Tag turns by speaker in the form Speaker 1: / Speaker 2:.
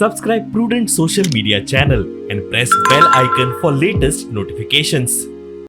Speaker 1: Subscribe Prudent Social Media channel and press bell icon for latest notifications.